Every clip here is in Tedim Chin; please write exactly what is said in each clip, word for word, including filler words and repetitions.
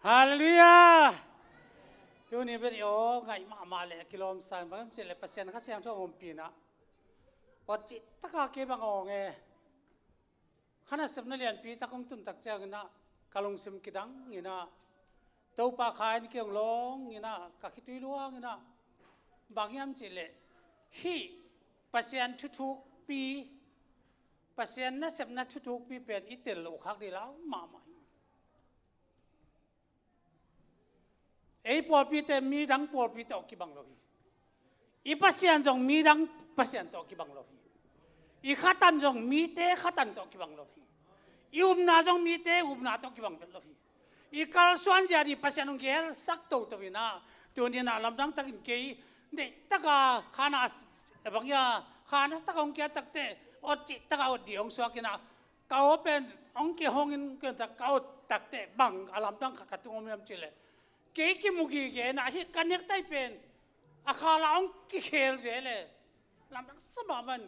Halleluiah. Tuni bel i aw ngaih mahmah le a kilawm sang bang hiam cih leh Pasian Kha Siangtho a ompihna aw cih taka kei bang aw nge. Kha nasepna lianpi tak hong tun tak ciangin ah ka lungsim kidang in ah Topa Kha in kei hong lawng in ah ka khitui luang in ah bang hiam cih leh hih Pasian thuthukpi, Pasian nasepna thuthukpi pen i tel loh khak dih lau mahmah hi. Ei pawlpite midang pawlpi tawh kibang lo hi. I Pasian zong midang Pasian tawh kibang lo hi. I khatan zong mite khatan tawh kibang lo hi. I upna zong mite upna tawh kibang vet lo hi. I kalsuan zia dih Pasian hong gelsak toto in ah tuni in ah lamdang takin kei deih taka kha na bang ia kha na taka hong kia takte awt cih taka awt dih hong suak in ah ka aw pen hong kihong in ken tak ka awt takteh bang a lamdang khat ka tung om hiam cih leh kei kimu gige in ah hih ka nektai pen a khala hong kikhel zel e. Lamdang sa mahmah in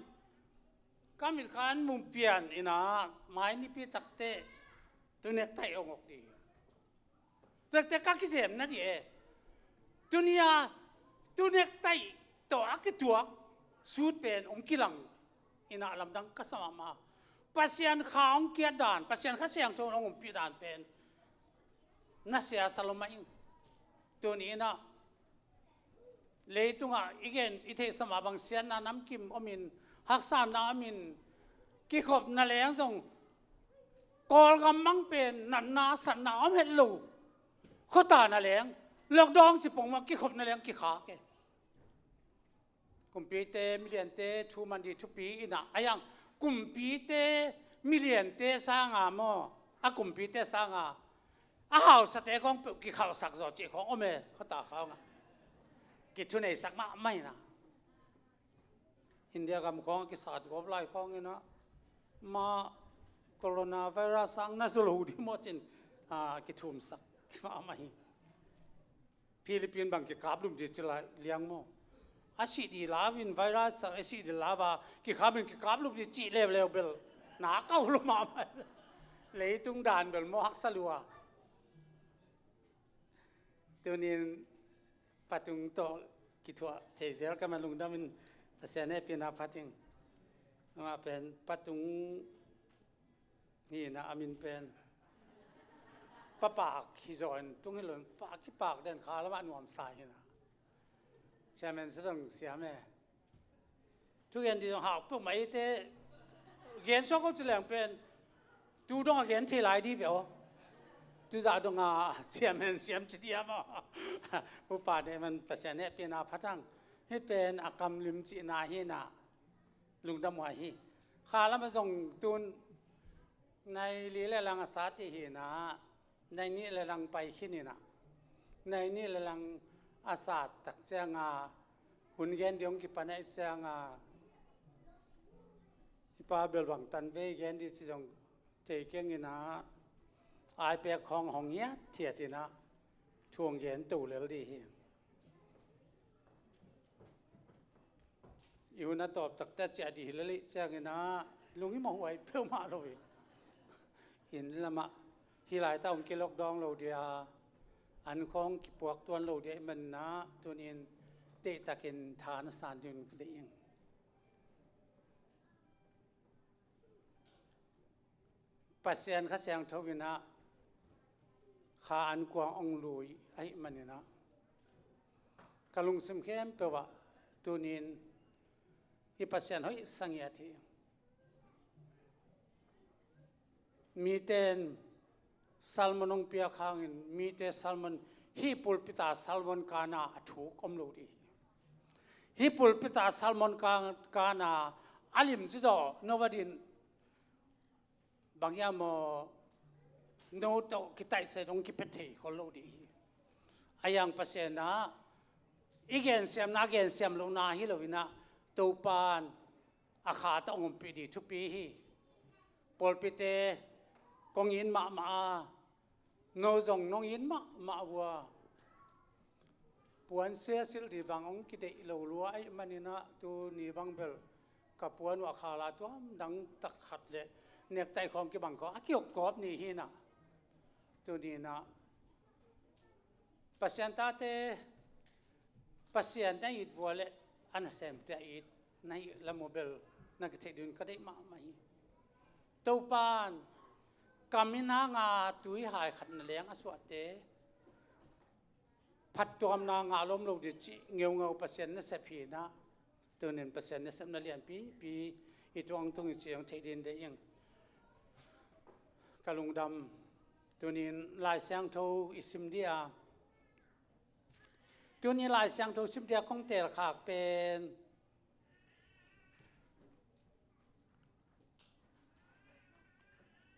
ka mit khan mu pian in ah mai nipi takteh tu nektai hong awk dih. Tuate ka kizem na dih e. Tuni a tu nektai tawh a kituak sut pen hong kilang in ah lamdang ka sa mahmah. Pasian Kha hong kiat dan, Pasian Kha Siangtho hong ompih dan pen na sia sa lo mah ing. Tuni in ah leitungah i gen i theihsa mah bang siatna namkim omin, haksatna omin, kikhopna leng zong Kawlgam mang pen natna satna om het lo. Khuata na leng lockdown ci pong mah kikhopna leng kikhak e. Kumpite miliante thu man dih thupi in ah a iang kumpite miliante sanga maw, a kumpite sanga a hausate khawng peuh kikhauhsak zaw cih khawng om e. Khuata khawngah kithuneisak mahmah in ah India gam khawng a kisat gawp lai khawng in ah ma coronavirus sang na zu lo dih maw cin a kithumsak mahmah hi. Philippine bang kikaplup dih ci lai liang maw? A sih dih lau in virus a sih dih lau a kikap in kikaplup dih cih leuleu bel na kau lo mahmah. Leitung dan bel maw haksa lua. Tunin Patung tawh kithuah thei zel ka man lungdam in Pasian hehpihna phat ing. Amah pen Patung hi in ah a min pen Papak hi zaw in tung hi lo in Papak kipak den kha lamah nuamsa hi in ah. Chairman Sadong siam e. Thugen dih zong hau peuhmah ite gen suak ko ci leng pen tu dong a gen thei lai dih ve aw. Tuzah dong a chairman siam ci dih a maw? Upa ne man Pasian hehpihna phat ing. Hih pen a kam lim cihna hi in ah lungdam huai hi. Kha lamah zong tun nai li le lang a sat hi in ah, nai nih le lang pai khin in ah, nai nih le lang a sat tak cianga hun gen dih hong kipan ahih cianga i pa bel bang tan vei gen dih ci zong thei keng in ah, iPad khawng hong hiat hiat in ah thu hong gen to lel dih hi. I hun a tawp takte a ciah dih hi lel ih ciangin ah lung i mawhuai peuhmah lo hi. Inn lamah hih laita hong ki lockdown lo dia, an khawng kipuak tuan lo dia ih manin ah tunin deihtakin tha na san ding ka deih ing. Pasian Kha Siangtho in ah kha an kuang hong lui ahih manin ah ka lungsim khempeuh ah tunin i Pasian hoih sangiat hi. Mite in sermon hong piak hangin mite sermon hih pulpit a sermon kana a thuk om lo dih hi. Hih pulpit a sermon ka, kana a lim ci zawh no va din bang hiam maw, no tawh kitaihset hong kipia thei khol lo dih hi. A iang Pasian ah i gensiamna a gensiam lohna hi lo in ah Topa in a kha tawh hong ompih dih thupi hi. Pawlpite kong it mahmah a, no zong nong it mahmah uh a, puansia silh dih bang hong kideih lo lua ahih manin ah tuni bang bel ka puan uh a khala tuam dang tak khat le nektaih khawng kibang khawng a kiopkawp ni hi in ah, tuni in ah Pasian tate, Pasian na it vua le a nasemte a it na hih lam uh bel na kitheih dingin ka deih mahmah hi. Topa'n kam in hanga tui hai khat na leng a suahte phattuamna ngah lawm lo ding cih ngeungau Pasian nasep hi inah, tunin Pasian nasepna lianpipi i tuang tung i ciang theih dingin deih ing. Ka lungdam. Tunin Lai Siangtho i sim dih a, tunin Lai Siangtho sim dih a kong teelkhak pen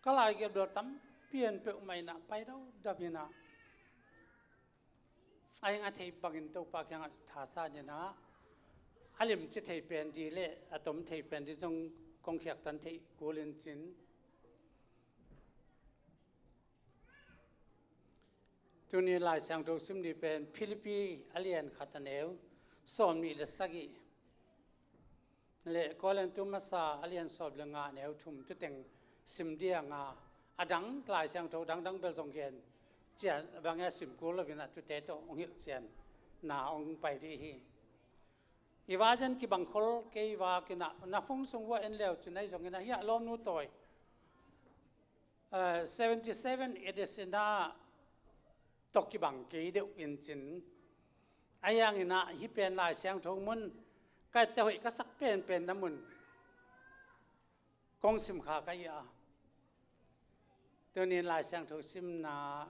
ka lai gelh bel tampi an peuhmah inah pai dodam inah, a hing a thei bangin Topa kiangah thasan inah, a limci thei pen dih le a tom thei pen dih zong kong khiaktan theih kul in cin. Tuni Lai Siangtho sim dih pen Philippi a lian khat a neu sawm nih le sagih le Korintu masa a lian sawm le nga a neu thum, tu teng sim dih a nga, a dang Lai Siangtho dangdang bel zong gen cian bangin a sim kul lo inah, tute tawh hong hilh cian na hong pai dih hi. I vazen kibang khol kei vak inah, na phone sung vua en leu cin ahi zongin a hiah lawmnu tawi, eh, seventy seven edition ah tawh kibang kei deuh in cin. A hiang inah hih pen Lai Siangtho mun ka ette hoih ka sak penpen na mun kong simkha ka hi a. Tunin Lai Siangtho simna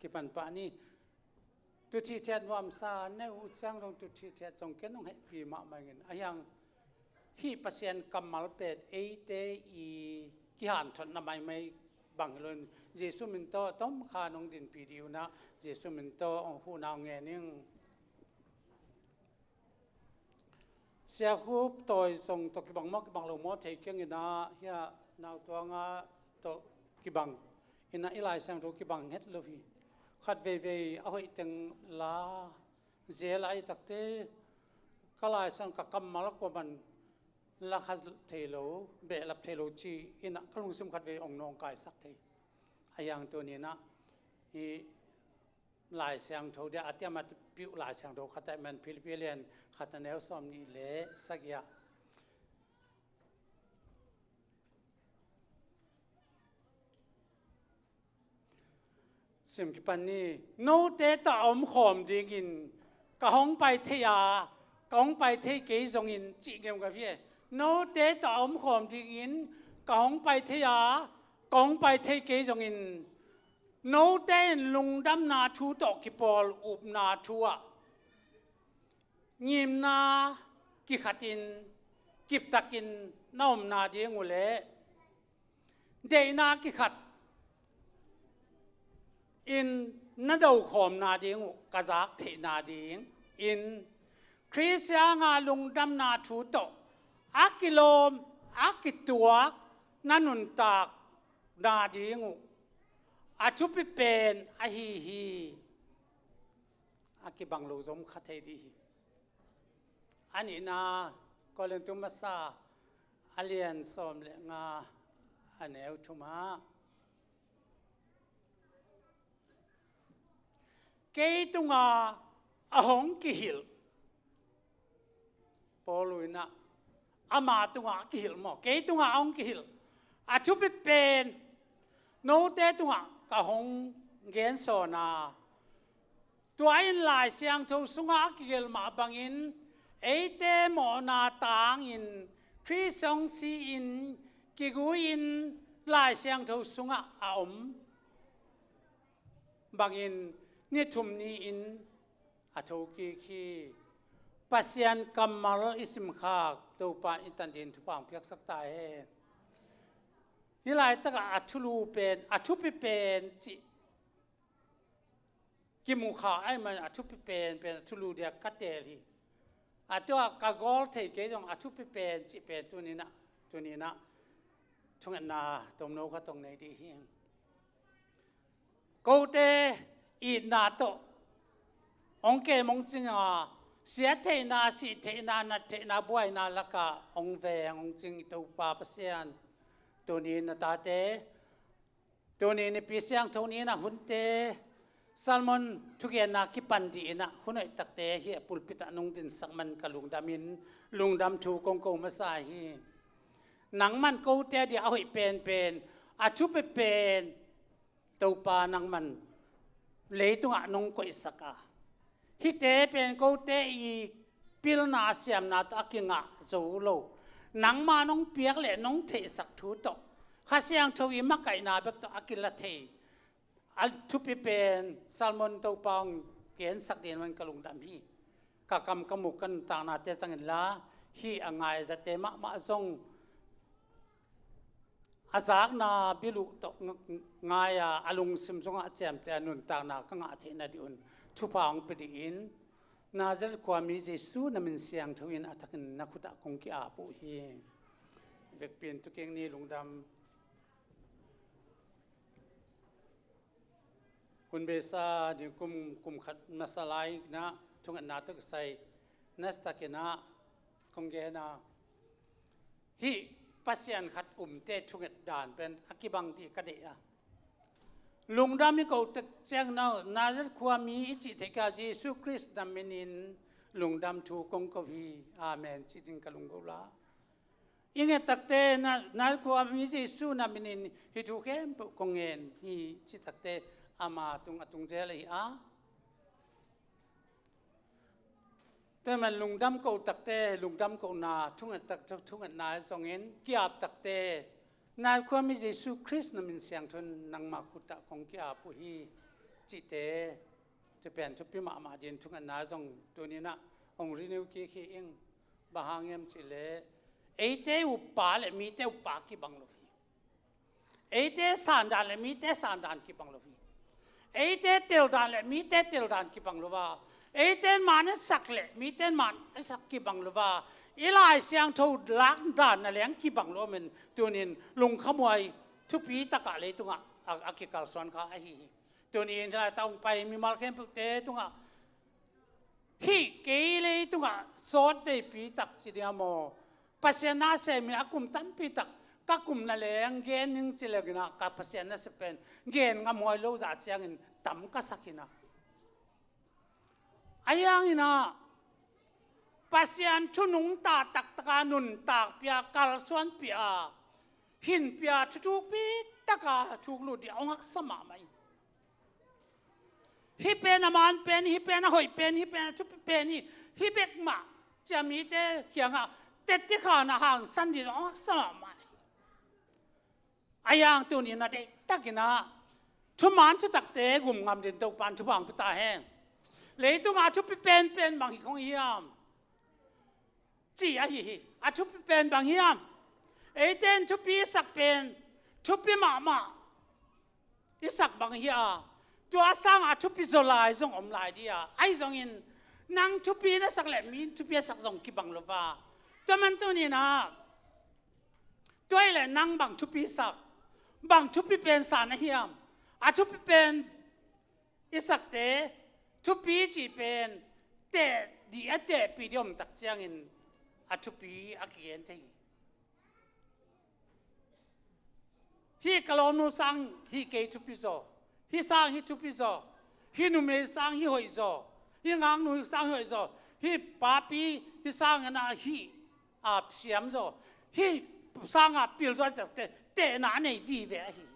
kipan pah ni. Tuthithiat nuamsa nei uh ciang dong tuthithiat zong ken hong hehpih mahmah ing in. A hiang hih Pasian kammal pen eite i kihanthotna maimai bang hi lo in, Jesu min tawh tomkha nong dinpih dih unah, Jesu min tawh hong huhna hong ngen ing. Siakhup tawi zong tawh kibang maw kibang lo maw thei keng inah, hiah nautuanga tawh kibang inah i Lai Siangtho kibang het lo hi. Khat veivei a hoih teng la zel a i takte, ka Lai Siang ka kammal kuaman la kha thei lo, behlap thei lo ci inah ka lungsim khat vei ong nawngkaisak thei. A hiang tuninah i Lai Siangtho dia a tiam a piuh Lai Siangtho khat a man Philippi lian khat a neu sawm nih le sagih ah sim kipan ni. Note tawh a omkhawm dingin ka hong pai thei a, ka hong pai thei kei zongin cih ngeungau hi e. Note tawh a omkhawm dingin ka hong pai thei a, ka hong pai thei kei zongin, note in lungdamna thu tawh kipawl upna thu ah ngimna kikhatin kiptakin na omna ding uh leh deihna kikhat in na dokhawmna ding uh ka zak theihna ding in, Khrist sianga lungdamna thu tawh a kilawm a kituak na nuntak na ding uh a thupi pen ahi hi. A kibang lo zom kha thei dih hi. A nihna Korintu masa a lian sawm le nga a neu thum ah kei tunga a hong kihilh Paul uh inah ama tungah a kihilh maw? Kei tungah a hong kihilh a thupi pen note tungah ka hong gensawn a, tua in Lai Siangtho sungah a kigelh mah bangin eite mawhna tangin Khrist hong si-in kigui-in Lai Siangtho sungah a om bangin ni thum ni-in a thokik hi. Pasian kammal i simkhak Topa i tan dingin thupha hong piaksak ta hen. Hih laitakah a thulu pen, a thupi pen cih kimu kha ahih man a thupi pen pen a thulu dia ka teel hi. A tua ka gawl thei kei zong a thupi pen cih pen tuninah, tuninah thungetna tomno khat hong nei dih hi. Kote itna tawh hong kem hong cing a, siat theihna, sih theihna, nat theihna, buaina lakah hong veng hong cing i Topa Pasian, tuni na tate, tuni Nipi Siangtho ni-in a hunte Sermon thugenna kipan dih in ah, hun hoih takte hih a pulpit ah nong dinsak man ka lungdam in, lungdam thu kong ko masa hi. Nangman kote ading a hoih penpen, a thupi pen, Topa nangman leitungah nong koihsak a, hihte pen kote i pilna siamna tawh a kingah zo lo, nangma nong piak le nong theihsak thu tawh, Kha Siangtho i makaihna bek tawh a kila thei, a thupi pen sermon Topa hong gensak ding man ka lungdam hi. Ka kam ka muk ka nuntaknate zang inla, hih a ngai a zate mahmah zong a zakna biluh tawh ng-, ngai a, a lungsim zongah ciamteh a nuntakna ka ngah theih nading un thupha hong pia dingin, Nazareth khuami Jesu na min siangtho in a thakin na khutah kong ki-ap uh hi. Vekpi in tu keng ni. Lungdam. Hun beisa ding kum, kum khat masa lai in ah thungetna tawh kisai nasatak in ah kong gen a, hih Pasian khat umte thunget dan pen a kibang ding ka deih a, lungdam i ko tak ciang, Na-, Nazareth khuami i cih theih ka Jesu Khrist na minin lungdam thu kong ko hi. Amen ci ding ka lunggo la. I nget takte, Na-, Nazareth khuami Jesu na minin hih thu khempeuh kong ngen hi ci takte, ama tung a tung zel ahi a. Tua man lungdam ko takte, lungdam kona, thunget tak, thu-, thungetna zongin, ki-ap takte, Nazareth khuami Jesu Khrist na min siangtho in nangma khutah kong ki-ap uh hi cihte, tua pen thupi mahmah ding thungetna zong tuni in ah hong renew kik hi ing. Bang hang hiam cih leh, eite uppa le mite uppa kibang lo hi. Eite sandan le mite sandan kibang lo hi. Eite teldan le mite teldan kibang lo a, eite man i sak le mite man i sak kibang lo a, i Lai Siangtho lakdan na leng kibang lo a, men tunin lungkhamhuai thupi takah leitungah a, a kikalsuan kha ahi hi. Tunin hih lai-ah hong pai mimal khempeuhte tungah, hih kei leitungah sawt veipi tak ci ding a maw, Pasian na sem hi a, kum tampi tak ka kum na leng gen ning ci leng in ah, ka Pasian na sem pen gen ngamhuai lo zah ciangin tam ka sak hi in ah. Ahi hangin ah, Pasian thu nungta taktaka nuntak pia, kalsuan pia, hin pia, thuthukpi taka thuk lut ding a hong haksa mahmah hi. Hih pen a man pen, hih pen a hoih pen, hih pen a thupi pen hi, hih bek mah ci-a mite kiangah teci khan a hangsan ding a hong haksa mahmah hi. Ahi hang tunin a deihtakin ah thuman thutakte gum ngam dingin Topa'n thupha hong pia ta hen. Leitungah a thupi penpen bang hi khong hiam? Ci ahi hi. A thupi pen bang hiam? Eite in thupi i sak pen thupi mahmah i sak bang hi a, tua sangah a thupi zaw lai zong om lai ding a, ahi zongin nang thupi na sak le mi thupi a sak zong kibang lo va. Tua man tunin ah, tua ahih leh nang bang thupi sak, bang thupi pen sa na hiam? A thupi pen i sakte, thupi cih pen teh ding, a tehpih ding om tak ciangin a thupi a kigen thei hi. Hih ka lawmnu sang hih kei thupi zaw, hih sang hih thupi zaw, hih numei sang hih hoih zaw, hih ngaknu hih sang hih hoih zaw, hih papi hih sang in ah hih a siam zaw, hih sangah pil zaw a cihte, tehna a nei vive ahi hi.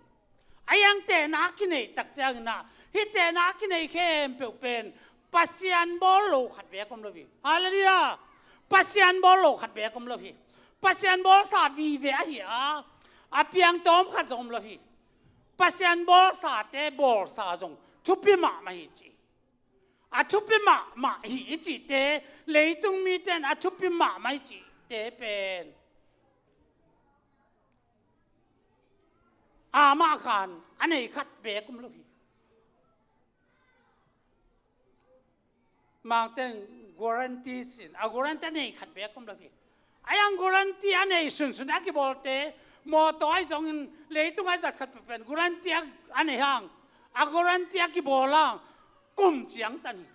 Ahi hang tehna a kineih tak ciangin ah, hih tehna a kineih khempeuh pen Pasian bawl lo khat beek om lo hi. Halleluiah! Pasian bawl lo khat beek om lo hi. Pasian bawlsa vive ahi a, a piang tawm khat zong om lo hi. Pasian bawlsate bawlsa zong thupi mahmah hi ci. A thupi mahmah hi i cihte, leitung mite in a thupi mahmah hi cihte pen amah khan a nei khat beek om lo hi. Mangte in guarantee sin, a guarantee a nei khat beek om lo hi. Ahi hang guarantee a nei sunsun a kibawlte, mawtaw ahi zongin leitung a zat khat peuhpeuh in guarantee a, a nei hang, a guarantee a kibawl hang kum ciangtan hi.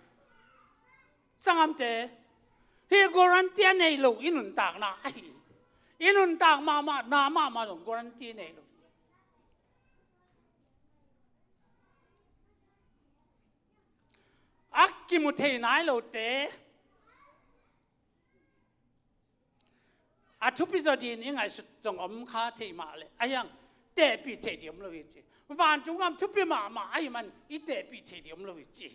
Sanggamte, hih guarantee a nei lo i nuntakna ahi hi. I nuntak mahmah, na mahmah zong guarantee nei lo hi. kimu thei nai lote a thupi zaw dingin i ngaihsut zong om kha thei mah leh, a hiang tehpih thei ding om lo hi ci. Vantung gam thupi mahmah ahih man i tehpih thei ding om lo hi ci.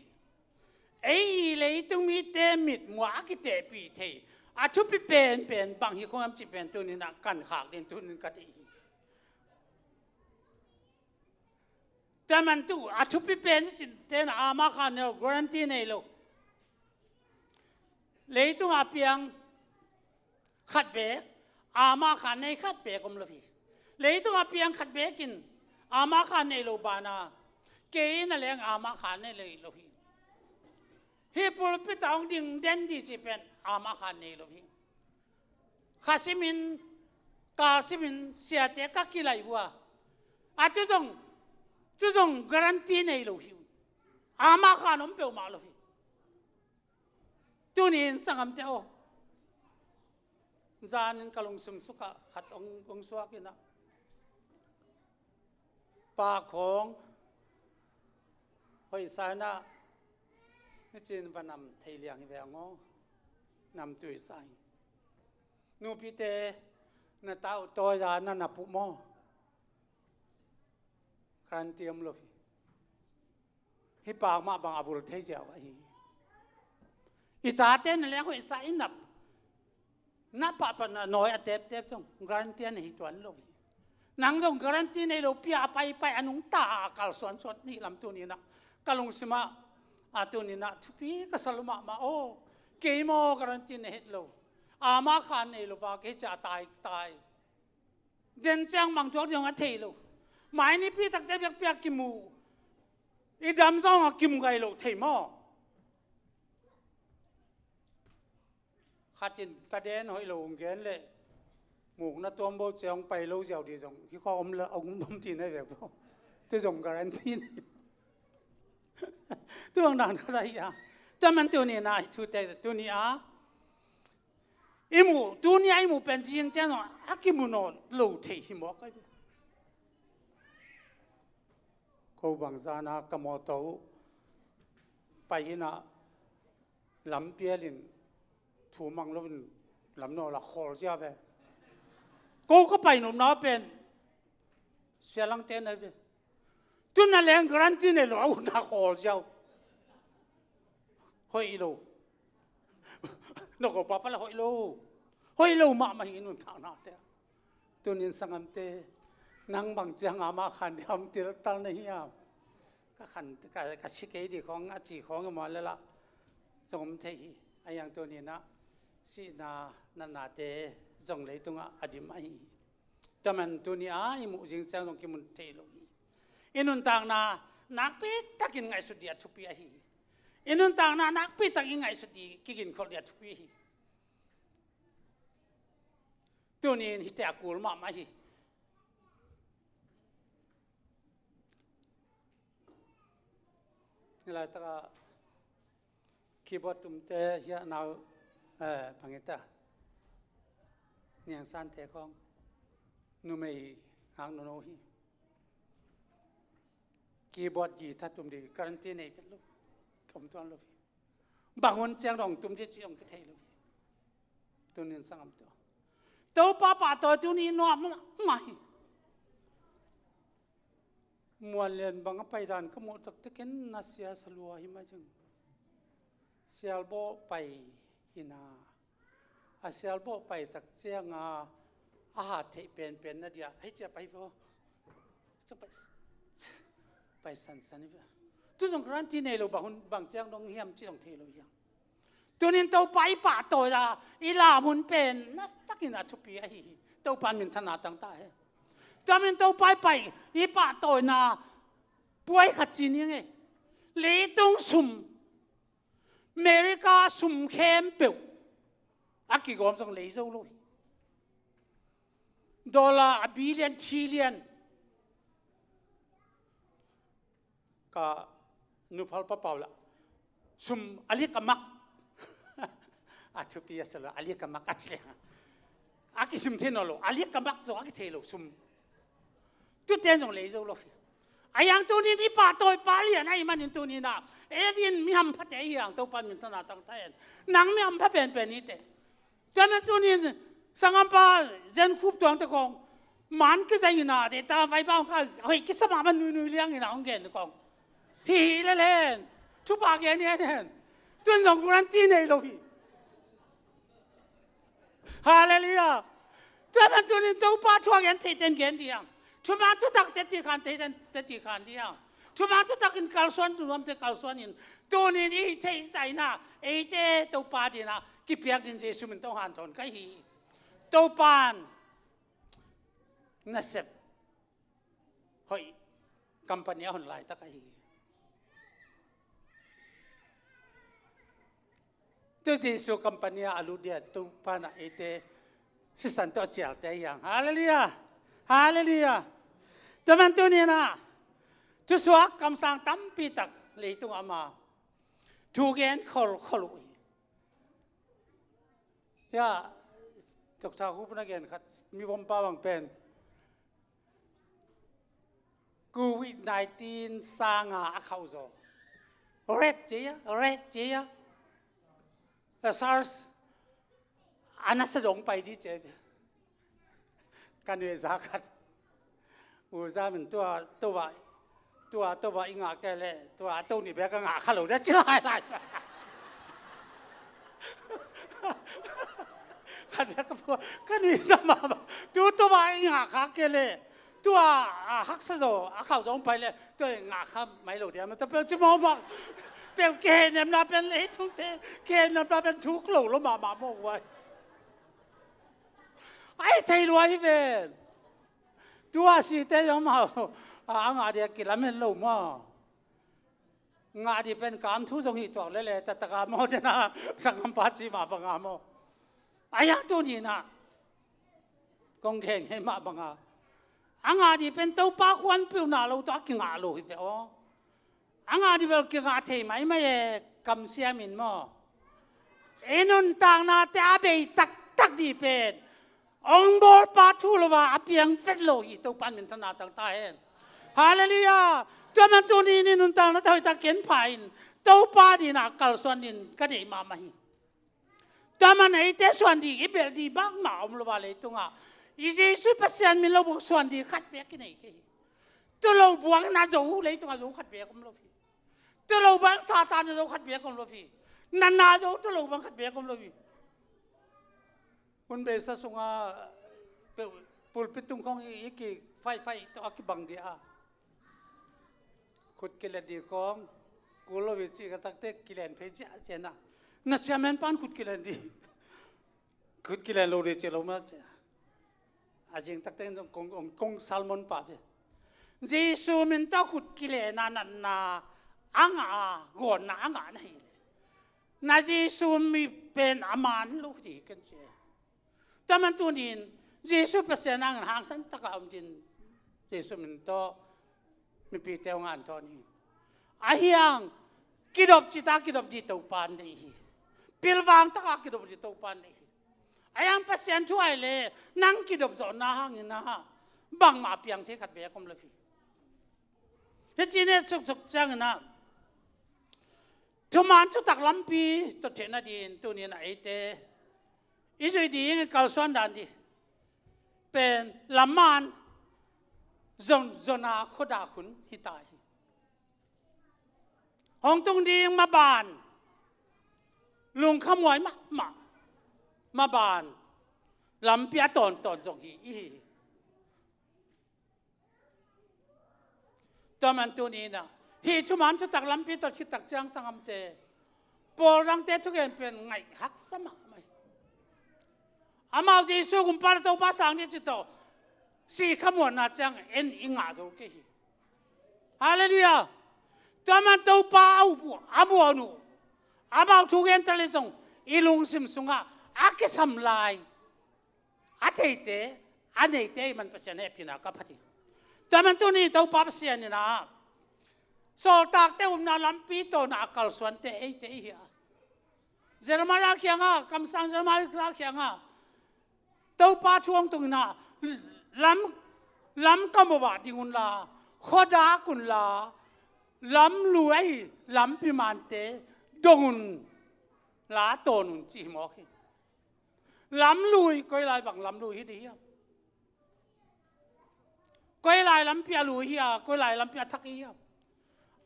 Ei i leitung mite mitmuh a kitehpih thei a thupi penpen bang hi kong hiam cih pen tuni-in ah kan khak ding tuni-in ka deih hi. Tua man tu a thupi pen i cih ciangin ama khan nei lo, guarantee nei lo. Leitung a piang khat beek, ama khan nei khat beek om lo hi. Leitung a piang khat beek in ama khan nei lo banah, kei na leng ama khan nei lo hi. Hih pulpit ah hong ding den ding cih pen ama khan nei lo hi. Kha simin, kal simin, siate ka kilaih uh a, a tu zong, tu zong guarantee nei lo hi. Ama khan om peuhmah lo hi. Tuni-in sanggamte aw, zanin ka lungsim sukha khat hong, hong suak in ah, pa khawng hoihsa in ah, nicin va nam thei liang hi ve ang aw. Namtui sa hi. Nupite, na ta uh tawi-a na nap uh maw? Guarantee om lo hi. Hih pa mah bang a vul thei ziau ahi hi. I tate na leng hoihsa i nap, na pahpah na nawi a teptep zong guarantee a nei hi tuan lo hi. Nang zong guarantee nei lo, pia a paipai a nungta a kalsuansuan nih lam tuni-in ah ka lungsim ah, a tuni-in ah thupi ka sa lua mahmah aw. Kei maw guarantee nei het lo, ama khan nei lo a, kei cia tai tai. Den ciang mangtuak ding a thei lo. Mai nipi tak ciang biakpiak kimu, i dam zong a kimu gai lo thei maw? Khatin taden hoih lo hong gen leh mukna tuambo ciang pai lo ziau ding zong hi kha om la, om, om ti na hi ve bo. Tu zong guarantee nei. Tu bang dan khat ahi a. Tua man tuni-in ah hih thute tuni-a i muh, tuni-a i muh pen zing ciang zong a kimu nawn lo thei hi mawk ahi. Ko bangzah na ka mawtaw uh pai in ah lampial in thu mang loin lam nawl a khawl ziau ve. Ko ka pai nopna pen sialangte na hi ve. Tu na leng guarantee nei lo a, ut na khawl ziau. Hoih lo. Na ko papa la hoih lo. Hoih lo mahmah hi i nuntaknate. Tuni-in sanggamte, nang bang ciang ama khan ding a om tiltal na hiam? Ka khan, ka, ka si kei ding khawng, a ci khawng i muan leh lah zong om thei hi. A hiang tuni-in ah sihna natnate zong leitungah a dim ahi hi. Tua man tuni-a i muh zing ciang zong kimu thei lo hi. I nuntakna nakpi takin ngaihsut ding a thupi ahi hi. I nuntakna nakpi tak i ngaihsut ding, kiginkholh ding a thupi hi. Tuni-in hihte a kul mahmah hi. Ni laitaka keyboard tumte hiah nau, eh, bang hita, Niang Sante khawng numei ngak nono hi. Keyboard, guitar tum ding guarantee nei vet lo, om tuan lo hi. Bang hun ciang dong tum ding cih hong kithei lo hi. Tuni-in sanggamte, Topa pahtawi tuni nuam mahmah hi. Muan Lian bang a pai dan ka muh taktakin na sia sa lua hi mah cing. Sialbawh pai in a, a sialbawh pai tak cianga a hat theih penpen na dia hei cia pai vo. Cia pai, pai sansan hi ve. Tu zong guarantee nei lo, bang hun bang ciang dong hiam cih dong thei lo hiam. Tunin Topa i pahtawi a i lam hun pen na takin a thupi ahi hi. Topa in minthanna tang ta hen. Tua min Topa i pai i pahtawina puai khat ci ning e. Leitung sum, America sum khempeuh a kigawm zong lei zo lo hi. Dollar a billion, trillion. Ka nuphal papau lah sum a lik a mak. A thupi a sa lo, a lik a mak a ci leng. A kisim thei nawn lo, a lik a mak zong a kithei lo sum. Tuten zong lei zo lo hi. A hiang tunin i pahtawi pah lian ahih manin tunin ah, ei adingin mi hamphate hi hang, Topa min thang tangta hen. Nang mi hampha penpen hi teh. Tua man tunin sanggampa Zen Khup Tuang te kong man kizai in ah, deh ta vai bang kha hoih kisa mahmah, nuinui liang in ah hong gen kong. Hi hi lel hen. Thupha gen hi hen. Tun zong guarantee nei lo hi. Halleluiah. Tua man tunin Topa thu a gen theiten gen ding hang. Thuman thutak teci khan theiten teci khan ding hang. Thuman thutak in kalsuan, thunuamte kalsuan in. Tunin i theihsa in ah, eite Topa adingin ah kipiak ding Jesu min tawh hanthawn ka hi. Topan nasep hoih company a hon laitak ahi. Tu Jesu company a a lut dia Topa in ah eite sisan tawh a cialte ahi hang. Halleluiah. Halleluiah. Tua man tunin ah thusuak kamsang tampi tak leitung ama thu gen kholkhol uh hi. Ya, Doctor Hup na gen khat, mi bompa bang pen Covid nineteen sanga a khauh zaw. Red cia, red cia. A SARS a nasa dong pai di cia. Ka nui za khat. U za min tua, tua, tua, tua i ngah kei leh, tua, tua ni bek a ngah kha lo dia ci lai lai. Khat bek ka pua, ka nui za mah mah. Tu, tua i ngah kha kei leh, tua, a, haksa zaw, a khauh zaw pai leh, tua i ngah kha mai lo dia, ma ta peu ci mawk mawk. Peu kei nem na pen lei tung te, kei nem na pen thuk lo lo mah mah mawk vai. Ai thei lua hi ven. Tua site zong mau a ngah dia kilamen lo maw? Ngah di pen kam thu zong hi tuak lele, tataka maw, tena sanggampa ci mah banga maw? A hiang tuninah kong gen hei mah banga a ngah di pen Topa khuanpiuhna lo tawh a kingah lo hi ve aw. A ngah di bel kingah thei maimai e, kamsiam in maw? I nuntaknate a bei taktak di pen hong bawlpa thu lo a, a piang vet lo hi. Topa in minthanna tang ta hen. Halleluiah. Tua man tuni ni nuntaknate hoihtak ken pha in Topa dinah kalsuan din ka deih mahmah hi. Tua man eite suan ding i belh ding bangmah om lo a leitungah i Jesu Pasian min lo buang suan ding khat bek i nei kei hi. Tua lo buang na zo leitungah zo khat bek om lo hi. Tua lo buang Satan na zo khat bek om lo hi. Na na zo tua lo buang khat bek om lo hi. Hun beisa sungah pulpit tung khong i, i kifaifai tawh a kibang dia a khut kilen di khong kul lo hi ci ka takte kilen phei ciahciah na, na chairman pan khut kilen di. Khut kilen lo di ci lo ma ciah. A zing takte kong, kong, kong sermon pa ve. Jesu min tawh khut kilen a natna a ngah a, gawnna a ngah na hi le na Jesu mi pen a man lo di ken ci. Tua man tunin Jesu Pasian hangin hangsan taka om din Jesu min tawh mipite hong hanthawn hi. A hiang kidop cita kidop di Topa nei hi. Pilvang taka kidop di Topa nei hi. A hiang Pasian thu ai le nang kidop zawhna hangin ah bangmah piang thei khat bek om lo hi. Hi ci ne suksuk ciangin ah thuman thutak lampi tawh theihna din tunin a eite i zuih ding i kalsuan dan di pen lamman zon zona khuadak hun hi ta hi. Hong tung ding maban lungkhamuai mahmah, maban lampi a tawntawn zong hi i hi hi. Tua man tuninah hih thuman thutak lampi tawh khittak ciang sanggamte pawl dangte thugen pen ngaih haksa mahmah hi. Amau Jesu gumpa le Topa sang dih ci tawh si khamuanna ciang en i ngah zo kei hi. Halleluiah. Tua man Topa a up uh a muan uh amau thugen ta le zong i lungsim sungah a kisam lai a theite a neite i man Pasian hehpihna ka phat hi. Tua man tuni Topa Pasian inah sawltakte upna lampi tawna a kalsuante eite i hi a. Jeremiah kiangah, kamsang Jeremiah kiangah Topa thu hong tunginah lam, lam kam uh ah ding unla khuadak unla, lamlui ahi lampi mante dong unla tawn un cih mawk hi. Lamlui, koi lai bang lamlui hi dih hiam? Koi lai lampi a lui hi a, koi lai lampi a thak hi hiam?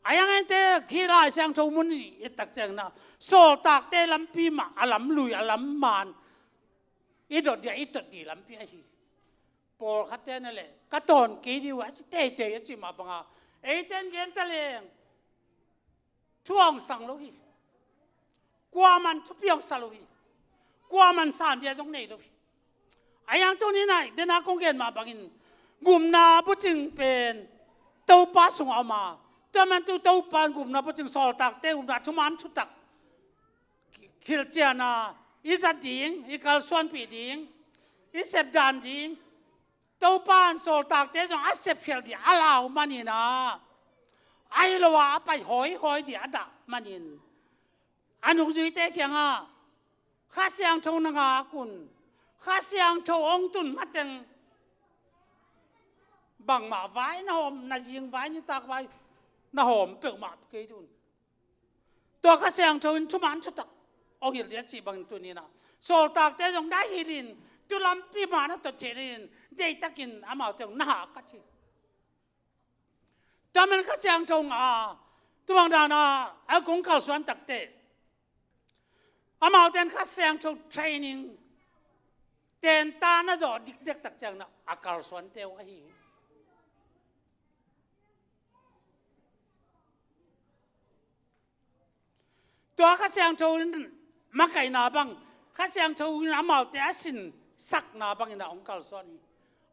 A yang ente khi Lai Siangtho mun i et tak ciangin ah, sawltakte lampi mah a lamlui, a lam man i dot dih, i tot dih lampi ahi. Pawlkhatte na leh ka tawn kei dih uh a ci teitei a ci mah banga, eite in gen ta leng thu hong sang lo hi. Kuaman thupi hong sa lo hi. Kuaman san dia zong nei lo hi. A yang tuni nai dena kong gen mah bangin, gupna bucing pen Topa sungah om a, tua man tu Topa gupna bucing, sawltakte gupna, thuman thutak hilhcian a i zat ding, i kalsuanpih ding, i sepdan ding, Topa in sawltakte zong a sepkhial dih a lau manin ah, ahi lo a a pai hawihawi dih a dah manin, a nungzuite kiangah Kha Siangtho na ngak un, Kha Siangtho hong tun mateng bangmah vai na hawm, na zing vai, nitak vai na hawm peuhmah kei dih un. Tua Kha Siangtho in thuman thutak hong hilh dih a cih bangin tuni-in ah, sawltakte zong na hilhin, tu lampi mah na tot theih nadingin deihtakin amaute hong na hahkat hi. Tua man Kha Siangtho ngah a, tua bang dan a a kong kalsuan takte, amaute in Kha Siangtho training tenta na zawh dikdek tak ciangin ah a kalsuante uh ahi hi. Tua Kha Siangtho in makaihna bang, Kha Siangtho in amaute a sinsakna bangin ah hong kalsuan hi.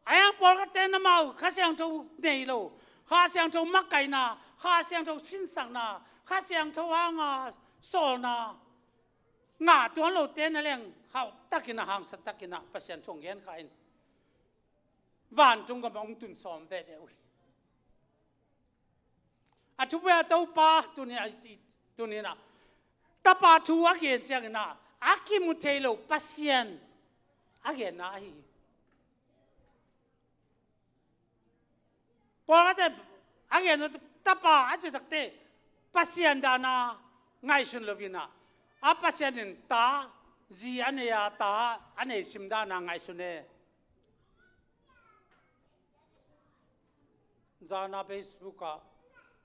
A yang pawlkhatte in amau Kha Siangtho nei lo, Kha Siangtho makaihna, Kha Siangtho sinsakna, Kha Siangtho hanga sawlna ngah tuan lote na leng, hauh takin ah, hangsan takin ah Pasian thu hong gen kha in, vantung gam ah hong tun sawm veve uh hi. A thupia Topa tuni a, tuni-in ah Tapa thu a gen ciangin ah a kimu thei lo Pasian a genna ahi hi. Pawlkhatte a gen uh, Tapa a cih takte Pasian dan a ngaihsun lo-in ah, a Pasian in ta, zi a nei a, ta a nei sim dan a ngaihsun e. Zana Facebook ah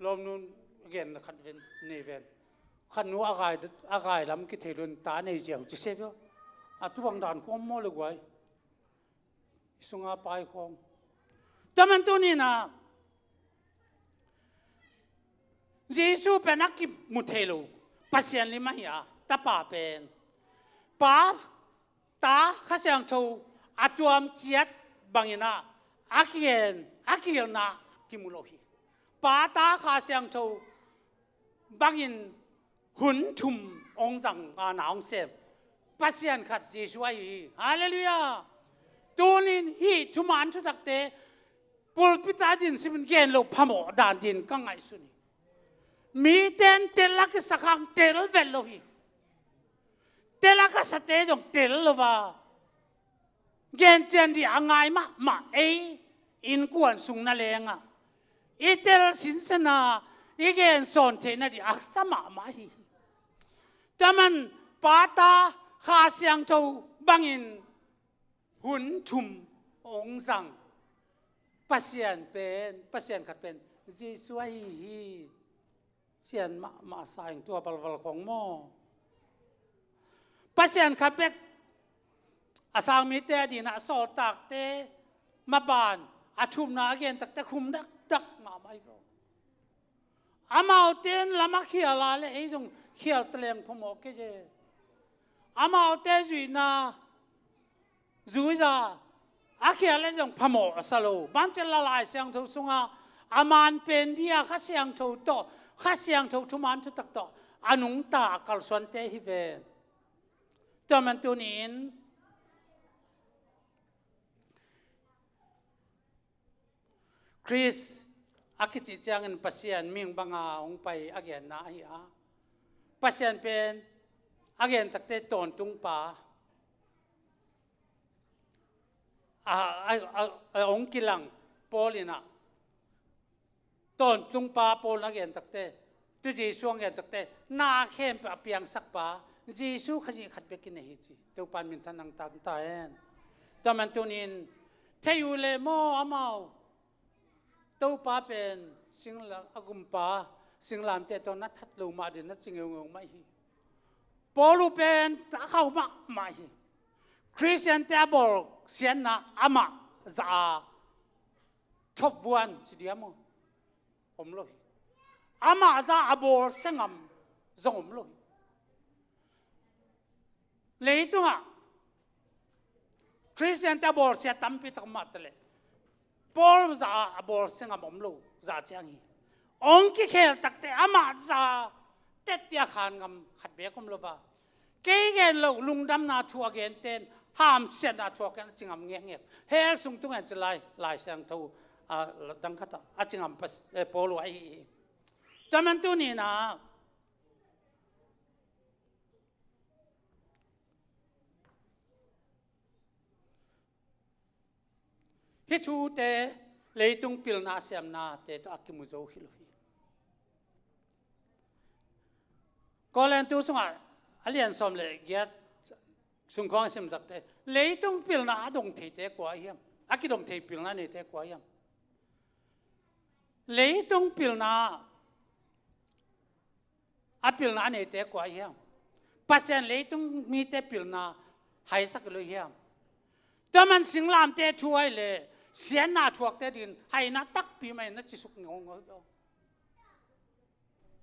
lawmnu a gen khat ven, nei ven. Khat nu a gai, a gai lam kithei lo-in ta nei ziau ci se veu. A tu bang dan khawng maw le guai. I sunga pai khawng. Tua man tuni-in ah Jesu pen a kimu thei lo Pasian lim ahi a, Tapa pen. Pa, Ta, Kha Siangtho a tuam ciat bangin ah a kigen, a kihilhna kimu lo hi. Pa, Ta, Kha Siangtho bangin hun thum hong zang a, na hong sem Pasian khat Jesu ahi hi. Halleluiah. Tuni-in hih thuman thutakte pulpit ah din simin gen loh phamawh dan din ka ngaihsun hi. Mite in tel a kisak hang tel vet lo hi. Tel a ka sate zong tel lo a, gen cian dih a ngai mahmah, ei innkuan sung na lengah i tel sinsen a i gen sawn theih nading a sa mahmah hi. Tua man Pa, Ta, Kha Siangtho bangin hun thum hong zang Pasian pen, Pasian khat pen Jesu ahi hi. Sian mahmah sa ing tua balbal khawng maw. Pasian khat bek a sang mite a dingin ah sawltakte maban a thumna a gen takte khum dakdak mahmah hi lo. Amaute in lam a khial a leh ei zong khial taleng phamawh kei e. Amaute zuihna zui za a khial leh zong phamawh a sa lo. Banci leh Lai Siangtho sungah a man pen dia Kha Siangtho tawh, Kha Siangtho thuman thutak tawh a nungta a kalsuante hi ve. Tua man tuni-in Khrist a kicih ciangin Pasian mihing banga hong pai a genna ahi a, Pasian pen a gen takte tawntung pa a, a, a, a hong kilang Paul in ah Tawntungpa Paul na gen takte, tu Jesu a gen takte, na khempeuh a piangsak pa Jesu Khazih khat bek in ahi ci. Topa in minthan nang ta hen. Tua man tunin thei uh leh maw amau, Topa pen singla a gumpa, singlamteh tawh na that lo mah ding, na ci ngeungeu mah hi. Paul uh pen a khauh mahmah hi. Khristiante a bawl siatna amah zah a thop vuan ci diam aw? Om lo hi. Amah zah a bawl siangam zong om lo hi. Leitungah Khristiante a bawlsia tampi tak mah ta leh, Paul zah a bawlsia ngam om lo zah ciang hi. Hong kikhel takte amah zah tetti a khan ngam khat beek om lo va. Kei gen lo, lungdamna thu a genten, hamsiatna thu a gen a ci ngam ngekngek. Hell sung tung en ci lai, Lai Siangtho a dang khat ah a ci ngam pas-, eh, Paul uh ahi hi. Tua man tuni-in ah hih thute leitung pilna siamnate tawh a kimu zo hi lo hi. Korintu sungah a lian sawm le giat sung khawng a sim takte, leitung pilna a dong theite kua hiam? A kidong thei pilna neite kua hiam? Leitung pilna a pilna a neite kua hiam? Pasian leitung mite pilna haisak lo hiam? Tua man singlamte thu ai le siatna thuakte din haina takpi mah in na cisuk ngawngaw hi lo.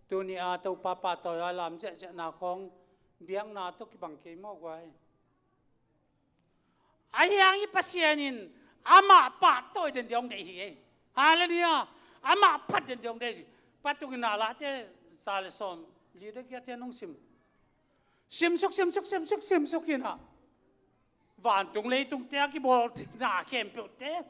Tuni a Topa pahtawi a lam ziahziahna khawng biakna tawh kibang kei maw guai? Ahi hang i Pasian in amah pahtawi den dia hong deih hi ei. Halleluiah. Amah phat den dia hong deih hi. Patuk in ah Late za le sawm li le giat te nong sim. Simsuk, simsuk, simsuk, simsuk in ah vantung leitungte a kibawl thei na khempeuhte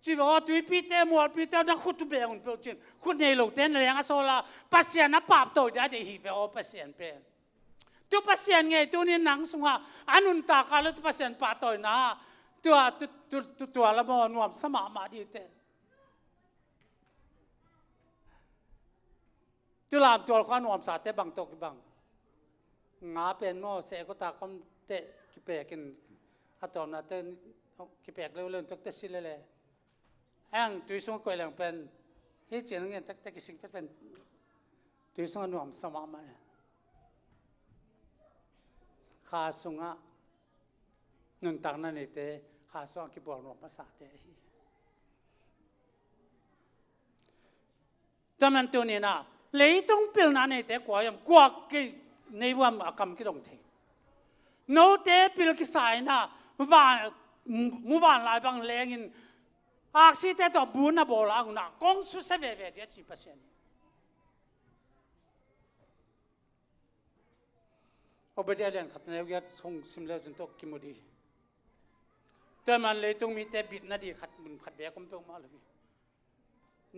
ci ve aw, tuipite, mualpite, na khut uh beng un peuh cin. Khut nei lote na leng a sawl a, Pasian a pahtawi dia deih hi ve aw, Pasian pen. Tu Pasian ngei tuni nang sungah a nuntak a lo tu Pasian pahtawina tua, tu, tu, tu, tua la maw nuamsa mahmah dih uh teh. Tu lamtual khua nuamsate bang tawh kibang. Nga pen maw seh kawtak om teh kipekin a tawpna teh kipek leuleu tawk teh si lele. Ang tui sungah koih leng pen hih cin ngen tektek kising pet pen tui sungah nuamsa mahmah e. Kha sungah nuntakna neite, kha sungah kibual nuam masate ahi. Tua man tuni-in ah leitung pilna neite kua hiam? Kua kei nei vuam a kam kidong thei. Note pil kisa in ah van, muvanlai bang lengin aksite tawh bu na bawl a hang un ah kong susia veve dia ci Pasian hi. Obadiah lian khat neu giat sung sim leu cin tawh kimu dih hi. Tua man leitung mite bitna dih khat mun khat beek om peuhmah lo hi.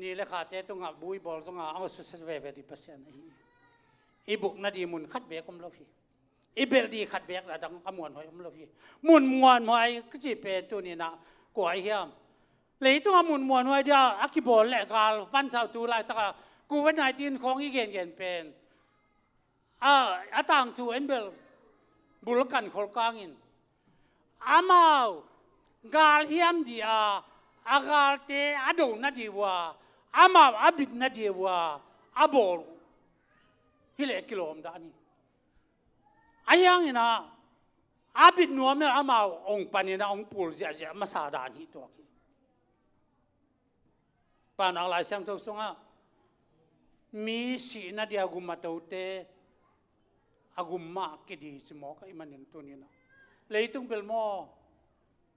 Ni le khate tungah bu i bawl zongah a susia veve dih Pasian ahi. I bukna dih mun khat beek om lo hi. I belh dih khat beek a dang a muanhuai om lo hi. Mun muanhuai ka cih pen tuni-in ah kua hiam? Leitungah mun muanhuai dia a kibawl le gal vansau tu laitaka covid nineteen khawng i gengen pen a, a tangthu en bel bulkan kholkangin amau gal hiam dih a, a galte a dona dih uh a, amau a bitna dih uh a, a bawl uh. Hi leh kilawm dan hi. Ahi hangin ah a bit nuam le amau hong panin ah hong pul ziahziah masa dan hi tuak hi. Paunak Lai Siangtho sungah mi sihna dia gum a tote a gum mah kidih ci mawk ahih manin tuni-in ah leitung bel maw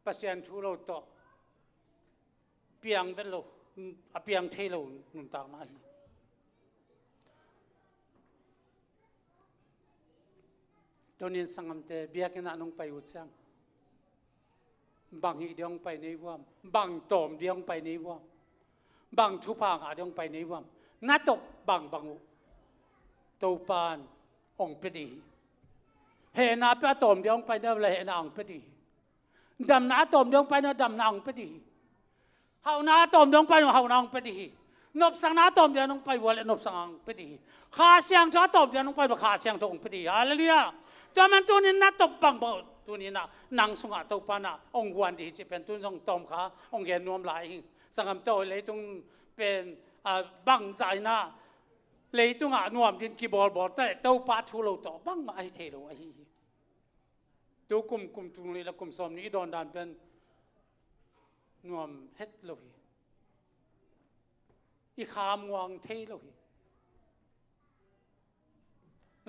Pasian thu lo tawh piang vet lo, a piang thei lo nuntakna hi. Tunin sanggamte biakinn ah nong pai uh ciang bang hih dia hong pai nei vuam, bang tawm dia hong pai nei vuam, bang thupha ngah dia hong pai nei vuam, na tawh bangbang uh Topan hong pia dih hi. Hehna pia a tawm dia hong pai nei vuam le hehna hong pia dih hi. Damna a tawm dia hong pai nei vuam damna hong pia dih hi. Hauhna a tawm dia hong pai nei vuam hauhna hong pia dih hi. Nopsakna a tawm dia nong pai ua le nopsak ang pe dih hi. Kha Siangtho a tawm dia nong pai ua Kha Siangtho ang pe dih hi. Halleluiah. Tua man tunin na tawp bangbang uh tunin ah nang sungah Topa na ong guan dih hi cih pen tun zong tawm kha ong gen nuam lai hi. Sangam tawh leitung pen, a, bangzah in ah leitungah nuam din kibawlbawl ta le Topa thu lo tawh bangmah ahi thei lo ahi hi. Tu kum, kum tul nih le kum sawm nih i dawn dan pen nuam het lo hi. I kham nguang thei lo hi.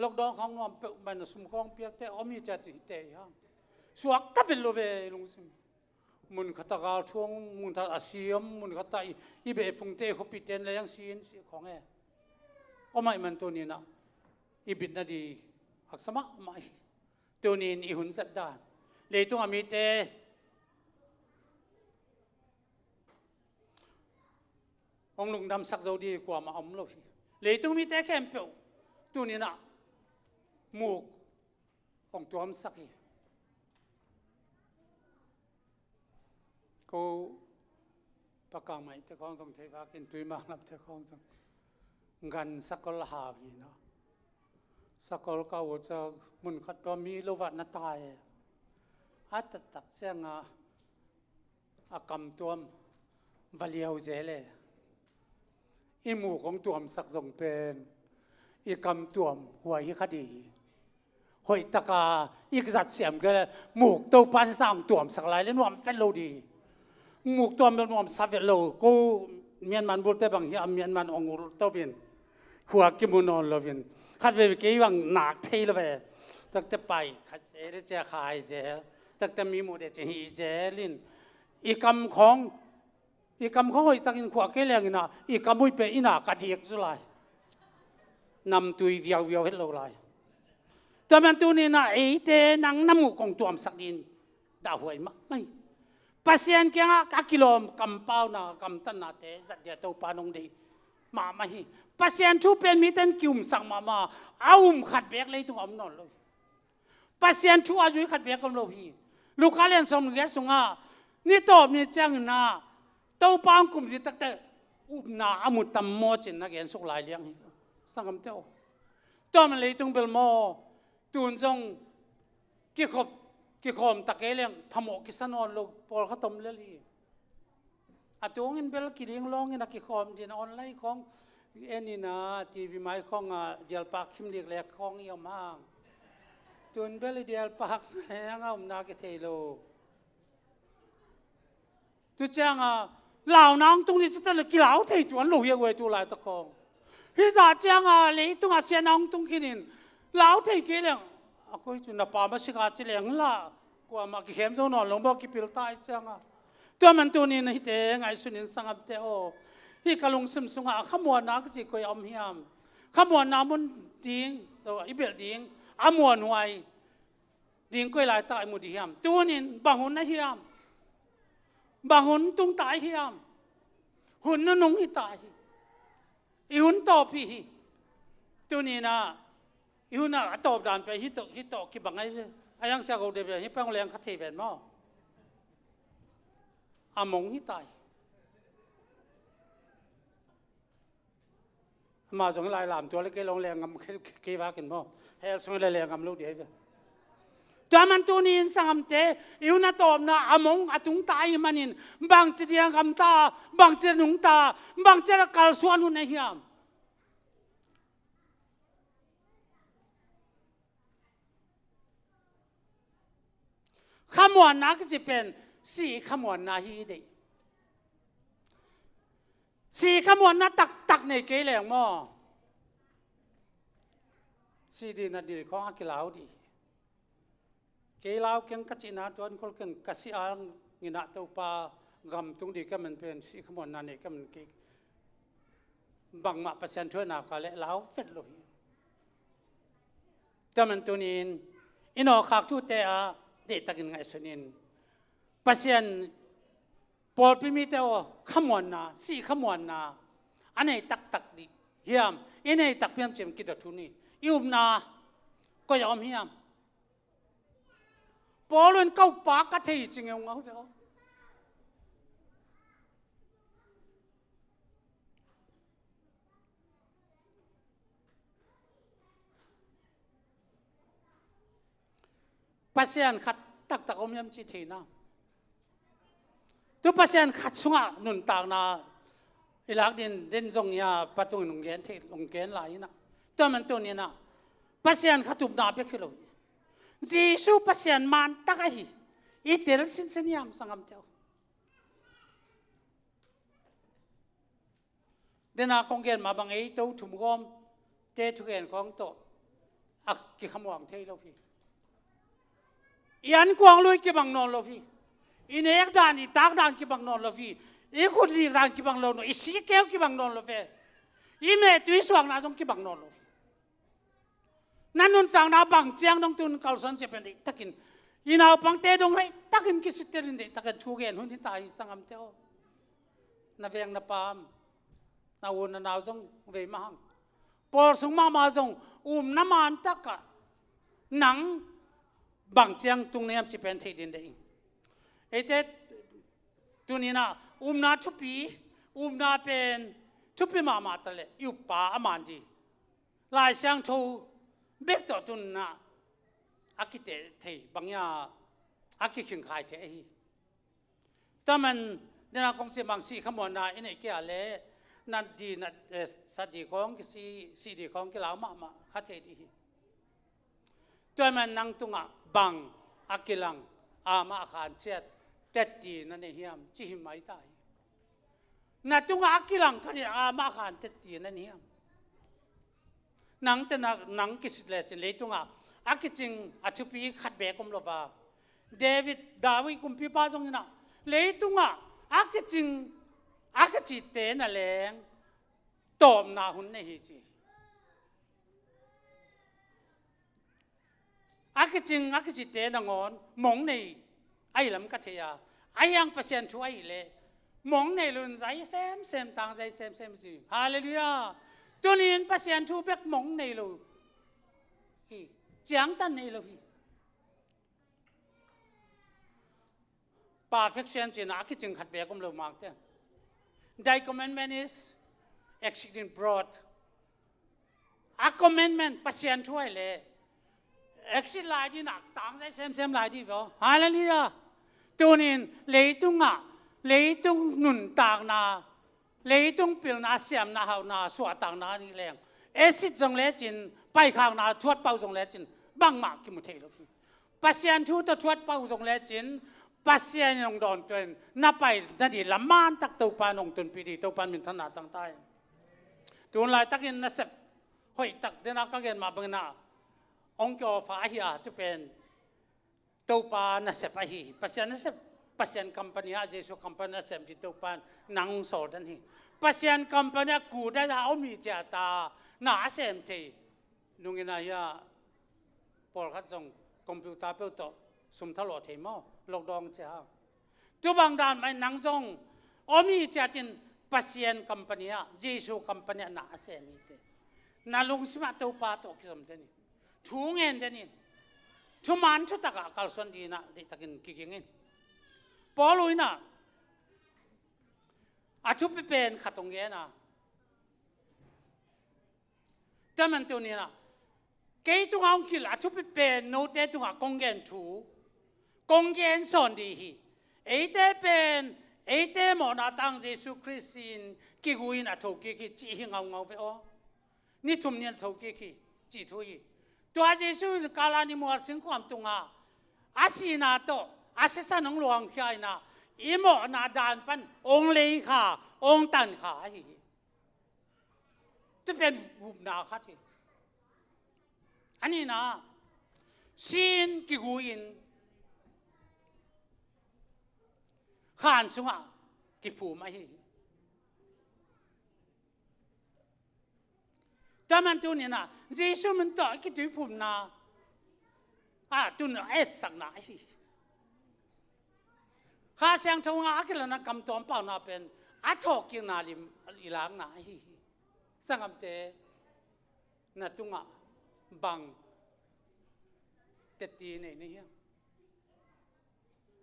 Lockdown khawng nuam peuh man a sum khawng piakte om hi tia ti hi te hi hang. Suak ta vet lo ve i lungsim. Mun khat a gal thuang, mun khat a si om, mun khat a i, i beh phungte i khuapite in leng si in si khawng e. Om ahih man tunin ah i bitna di haksa mahmah hi. Tunin i hun zat dan. Leitung a mite hong lungdamsak zo di kuamah om lo hi. Leitung mite khempeuh tunin ah muk hong tuamsak hi. Ko pakang maite khawng zong thei vakin tui mang lamte khawng zong gan sakol hau hi na. Sakol ka u ca mun khat tua mi lo vat na tai. A taktak cianga a kam tuam va liau zel e. I muk hong tuamsak zong pen i kam tuam huai hi kha di hi. Hoih taka i zat siam kei le muk Topa in sang tuamsak lai le nuam vet lo di hi. Muk tuam bel nuamsa vet lo. Ko Myanmar bulte bang hi a Myanmar ong ul to vin. Khua kimu nawn lo vin. Khat veve kei bang nak thei lo ve. Takte pai khat zel le cia khai zel. Takte mi mu de cia hi zel in. I kam khawng, i kam khawng hoih takin khua kei leng in ah i kam hoih pe in ah ka diak zu lai. Namtui viauviau het lo lai. Tua man tunin ah eite nang na muk kong tuamsak din dahhuai mahmah hi. Pasian kiangah a kilawm kampauna kamtannate zat dia Topa nong deih mahmah hi. Pasian thu pen miten kiumsak mahmah a um khat bek leitung a om nawn lo hi. Pasian thu a zui khat bek om lo hi. Luka lian sawm le giat sungah ni tawp ni ciangin ah Topa hong kum ding takte upna a mu tam maw cin na gen suk lai liang hi. Sangamte aw. Tua man leitung bel maw tun zong kikhop kikhawm tak kei leng phamawh kisa nawn lo pawlkhat om lel hi. A tungin bel kiding lawngin a kikhawm din a online khawng en in a TV mai khawng a dialpak khim liklek khawng i om hang. Tun bel i dialpak na leng a omna kithei lo. Tu cianga launa hong tung dih cita le kilau thei tuan lo hi a guai tu laitak khawng. Hih zah cianga leitunga siatna hong tung khinin lau thei kei leng a koi cu na pa ma sika ci leng la kuamah kikhem zo nawn lo maw kipil ta i cianga. Tua man tunin hihte ngaihsunin sangamte aw. Hih ka lungsim sungah a khamuanna ka ci koi a om hiam? Khamuanna mun ding, i belh ding a muanhuai ding koi laitak i mu dih hiam? Tunin bang hun a hiam? Bang hun tung ta i hiam? Hun nunung hi ta hi. I hun tawp hi hi. Tuninah i hunah a tawp dan pe hi tawh, hi tawh kibang ahi ve. A yang sia ko de ve hi pang leng kha thei ven maw? A mong hi ta hi. Ama zong lai lam tua le kei long leng ngam kei vakin maw? Hell sung le leng ngam lo dia ve. Tua man tuni in sangamte i hun a tawpna a mong a tung ta i manin bangci dia ngam ta, bangci a nung ta, bangci a kalsuan hun a hiam? Khamuanna kici pen si khamuanna hi dei. Si khamuanna taktak nei kei leng maw? Si dihna dih khawng a kilau dih. Kei lau keng ka cihna tuan khol ken ka si ang inah Topa gam tung dih ka men pen si khamuanna nei ka men kei. Bangmah Pasian thuaina ka le lau vet lo hi. Tua man tunin i nawkhak thute ah deihtakin ngaihsunin Pasian pawlpi mite aw khamuanna, si khamuanna a nei taktak dih hiam? I nei takpi hiam cih kidot hun hi. I upna koi a om hiam? Paul in ka uppa ka thei ci ngeungau ve aw. Pasian khat taktak om hiam ci thei na. Tu Pasian khat sungah nuntakna i lak ding den zong ia pa tungin hong gen thei, hong gen lai inah. Tua man tuni inah Pasian khat upna bek hi lo hi. Jesu Pasian man tak ahi. I tel sinsen hiam sanggamte aw. Dena kong gen mah bang ei to thumgawm te thugen khawng tawh a kikhamuang thei lo hi. I ankuang lui kibang nawn lo hi. I nek dan i tak dan kibang nawn lo hi. I khut lik dan kibang lo, i sikeu kibang nawn lo ve. I mehtui suakna zong kibang nawn lo hi. Na nuntakna bang ciang dong tun kalsuan cia pen deihtakin i naupangte dong deihtakin kisittelin deihtakin thugen hun hita hi sanggamte aw. Na veng na pam, na u na nau zong vei mahang, pawl sung mahmah zong umna man takah nang bang ciang tung na hiam ci pen theih din deih ing. Eite tuninah umna thupi, umna pen thupi mahmah taleh i uppa a man di. Lai Siangtho bek tawh tunna a kiteh thei bang ia a kikhingkhai thei ahi. Tua man dena kong ci bang sih khamuanna i neih kia le nat di nat, eh, sat di khawng kisi, sih di khawng kilau mahmah kha thei di hi. Tua man nang tungah bang a kilang a mah khan ciat tetti na nei hiam ci hi mai ta hi. Na tungah a kilang khatin a mah khan tetti na nei hiam? Nang te na, nang kisit lecin leitungah a kicing a thupi khat bek om lo va. David, David kumpipa zong inah leitungah a kicing a kicitte na leng tawpna hun nei hi ci. A kicing a kicitte nangawn mong nei ahi lam ka thei a, ahi hang Pasian thu ahih leh mong nei lo in zai semsem tang zai semsem ci. Halleluiah. Tunin Pasian thu bek mong nei lo hi. Ciangtan nei lo hi. Perfection cina a kicing khat bek om lo makte. Thy commandment is exceeding broad. A commandment Pasian thu ahih leh exit lai dina tang zai semsem lai di vaw. Halleluiah. Tunin leitungah leitung nuntakna, leitung pilna, siamna, hauhna, suahtakna nih leng exit zong lecin, paikhakna thuat pau zong lecin bangmah kimu thei lo hi. Pasian thu tawh thuat pau zong lecin Pasian in hong dawn tuin na pai na di lam man tak Topa in hong tunpih di Topa in minthanna tang ta hi. Tun laitakin nasep hoih tak dena ka gen mah bangin ah hong kiawfa ahi a tu pen Topa nasep ahi hi. Pasian nasep, Pasian company ah Jesu company nasep ding Topa in nang sawl den hi. Pasian company ah kuda a om hi cia ta na a sem thei. Nungin ah hia pawlkhat zong computer peuh tawh sum thalawh thei maw? Lockdown cia ha. Tubang dan mai nang zong om hi ciatin Pasian company ah, Jesu company ah na a sem hi te. Na lungsim ah Topa tawh kizom den hi. Thu ngen den in thuman thutakah kalsuan dinah deihtakin kiging in. Paul uh inah a thupi pen khat hong gen a. Tua man tuninah kei tungah hong khil a thupi pen note tungah kong gen thu kong gen sawn di hi. Eite pen eite mawhna tang Jesu Khrist in kigui in a thokik hi cih hi ngaungau ve aw. Ni thum ni a thokik hi cih thu hi. Tua Jesu in Kalvari mual singkhuam tungah a sihna tawh a sisan hong luangkhia inah i mawhna dan pan hong leikha hong tankha ahi hi. Tu pen upna khat hi. A nihna sin kigui in khan sungah kiphum ahi hi. Tua man tuninah Jesu min tawh a kituiphumna ah tun a etsakna ahi hi. Kha Siangtho hanga a kilana kamtuam pauna pen a thawhkikna lim i lakna ahi hi. Sanggamte na tungah bang tetti nei na hiam?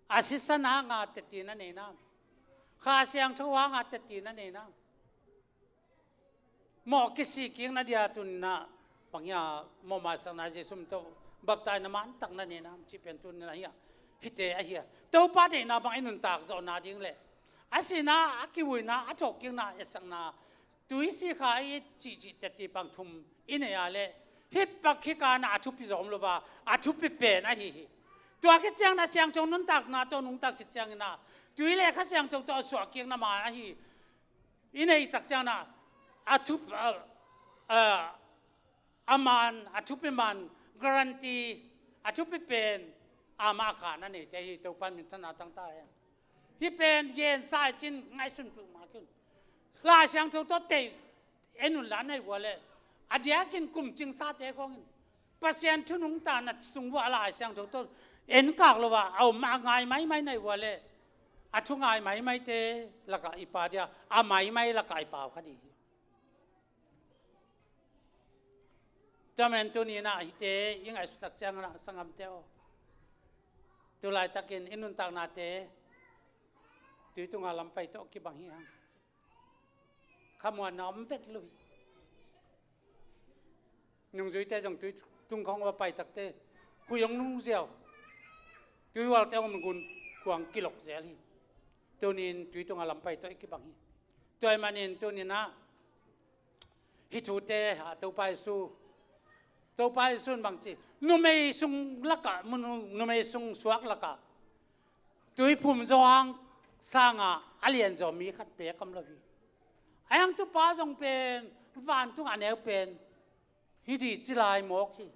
A sisan hanga tetti na nei na? Kha Siangtho hanga tetti na nei na? Mawh kisih kik na dia tunna bang hia mawh maisakna Jesu min tawh baptaina mantak na nei nam cih pen tuni-in ahi a, hihte ahi a, Topa deihna bang i nuntak zawhna ding le a sihna, a kivuina, a thawhkikna, etsakna, tuisik kha i cihcih tetti pang thum i nei a le, hih pak hih kana a thupi zaw om lo a, a thupi pen ahi hi. Tua khit ciangin a siangtho nuntakna tawh nungta khit ciangin a, tui le Kha Siangtho tawh a suahkikna man ahi. I neih tak ciangin a, a thup-, a, a, a man, a thupi man, guarantee, a thupi pen, amah kha na neite hi. Topa in minthanna tang ta hen. Hih pen gensa i cin ngaihsun peuhmah kei un. Lai Siangtho tawh tei en un la nei vua le, a diakin kum cingsate khawngin Pasian thu nungta na sung vua Lai Siangtho tawh en kak lo a, a om a ngai maimai nei vua le, a thu ngai maimaite lakah i pa dia, a maimai lakah i pau kha ding hi. Tua man tuni-in ah hihte i ngaihsut tak ciangin ah, sanggamte aw, tu laitakin i nuntaknate tui tunga lam pai tawh kibang hi hang. Khamuanna om vet lo hi. Nungzuite zong tui tung khawng va pai takte, hui hong nung ziau. Tuihualte hong gun kuang kilok zel hi. Tuni-in tui tunga lam pai tawh i kibang hi. Tua ahih manin tuni-in ah hih thute, ah, Topa Jesu, Topa Jesu in bang ci, numei sung lakah, mu-, nu-, numei sung suak lakah tuiphum zawhang sangah a lianzaw mi khat beek om lo hi. A hang tupa zong pen, vantung a neu pen hi ding ci lai mawk hi.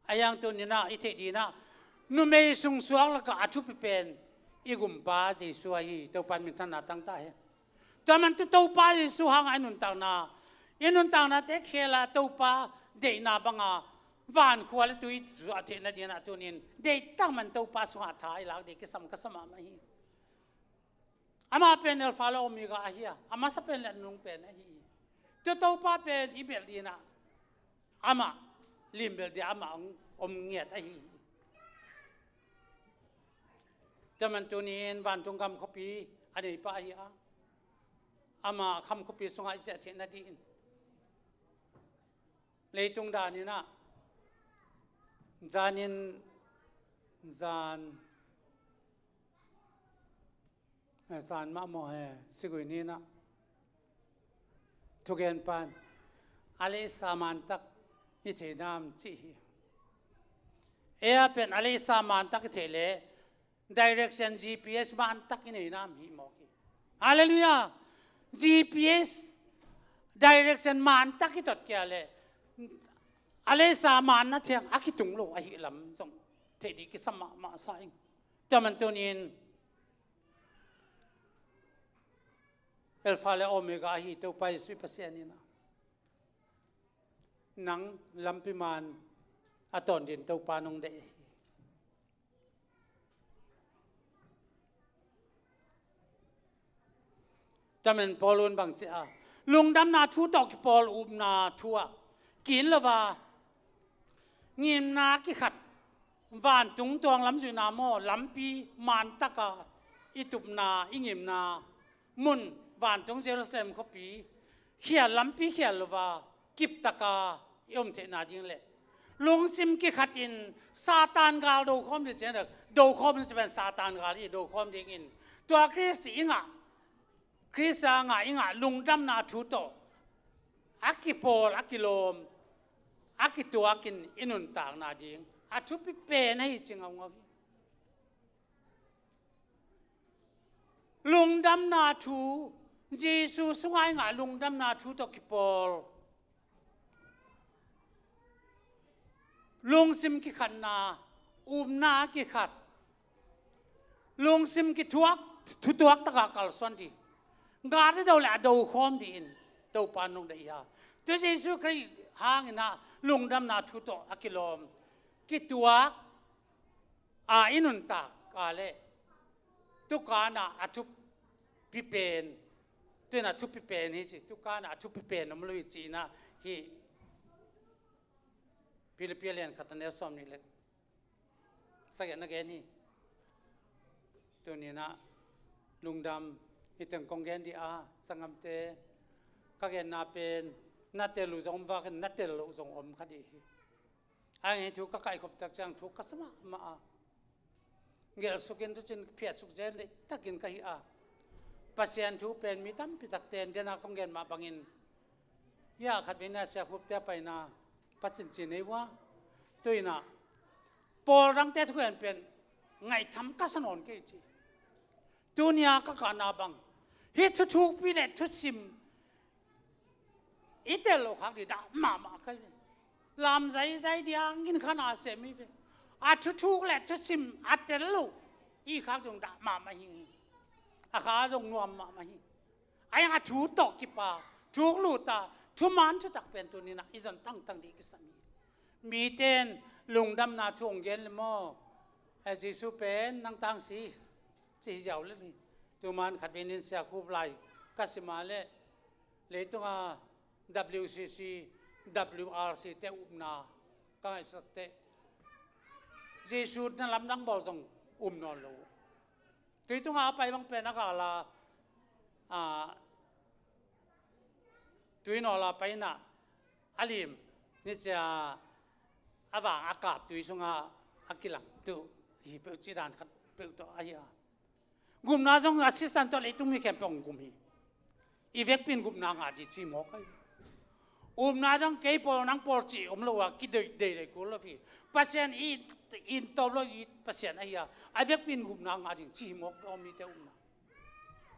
A hang tuni-in ah i theih ding ah, numei sung suak lakah a thupi pen i Gumpa Jesu ahi. Topa in minthanna tang ta hen. Tua man tu Topa Jesu hangah i nuntakna, i nuntaknate khela Topa deihna banga vankhua le tui zuah theihna ding ah tuni-in deihtak man Topa sungah tha i lak ding kisam ka sa mahmah hi. Amah pen Alpha le Omega ahi a, a masa pen le a nung pen ahi hi. Tu Topa pen i belh ding ah amah, lim belh ding ah amah hong om ngiat ahi hi. Tua man tuni-in vantung gam khuapi a neipa ahi a, ama kham khuapi sungah i ciah theihna dingin leitung danin ah zanin, zan, eh, zan mah maw he, Sigui ni-in ah thugenpa in, a leisa mantak i thei nam ci hi. Ei a pen a leisa mantak i theih leh direction G P S mantak i nei nam hi mawk hi. Halleluiah. G P S direction mantak i tot kei leh a leisa manna thiang a kitung lo ahih lam zong theih ding kisam mahmah sa ing. Tua man tuni-in Alpha le Omega ahi Topa Jesu i Pasian in ah nang lampi man a tawn dingin Topa nong deih hi. Tua man Paul in bang ci a, lungdamna thu tawh kipawl upna thu ah ki-in lo a, ngimna kikhat, vantung tuang lam zuihna maw, lampi mantaka i tupna, i ngimna mun, vantung Jerusalem khuapi khial, lampi khial lo a, kiptaka i om theihna ding le lungsim kikhatin Satan gal dokhawm ding ciang, dokhawm ding ci pen Satan gal hi, dokhawm dingin tua Khrist i ngah, Khrist a ngah i ngah lungdamna thu tawh a kipawl, a kilawm, a kituakin i nuntakna ding a thupi pen ahi ci ngaungau hi. Lungdamna thu, Jesu sungah i ngah lungdamna thu tawh kipawl, lungsim kikhatna, upna kikhat, lungsim kithuak, thutuak takah kalsuan ding, gal i do le a dokhawm dingin Topa nong deih hi a. Tua Jesu Khrist hangin ah lungdamna thu tawh a kilawm, kituak a i nuntak a le, tukanah a thupi pen, tuinah thupi pen hi ci, tukanah a thupi pen om lo hi ci-in ah hih Philippi lian khat a neu sawm nih le sagih na gen hi. Tuni-in ah lungdam, hih teng kong gen dih a, sanggamte, ka genna pen na tel uh zong om vak in, na tel loh zong om kha dih hi. Ahi thu ka kaihkhop tak ciang thu ka sa mahmah a, gelhsukin tucin phiatsuk zel deihtakin ka hi a, Pasian thu pen mi tampi takte in dena kong gen mah bangin, hia khat veina siakhupte a paina pacincin ei vua, tuinah pawl dangte thugen pen ngaihtham ka sa nawn kei ci. Tunia ka kahna bang, hih thuthukpi le thusim i tel lo khak dih dah mahmah ka hi. Lam zaizai diangin khana sem hi ve. A thuthuk le thusim a tel lo i khak zong dah mahmah hi. A kha zong nuam mahmah hi. A yang a thu tawh kipa, thuk luta, thuman thutak pen tuninah i zon tangtang dih kisam hi. Miten lungdamna thu hong gen le maw? Eh, Jesu pen nang tangsi ci hi ziau le ni. Tuman khat venin siakhup lai ka sima le leitunga W C C, W R C te upna ka ngaihsut teh, Jesu na lamdang bawl zong um nawn lo. Tui tunga a pai bang pen a gala, a, tui nawla paina a lim ni cia a vang a kap tui sunga a kilang tu hi peuh ci dan khat peuh tawh ahi a. Gupna zong a sisan tawh leitung mi khempeuh hong gum hi. I vekpin gupna ngah dih ci mawk ahi. Upna zong kei pawl nang pawl cih om lo a kideih deih deih kul lo hi. Pasian i in tawp lo i Pasian ahi a, a vekpin gupna ngah ding ci hi mawk om mite upna.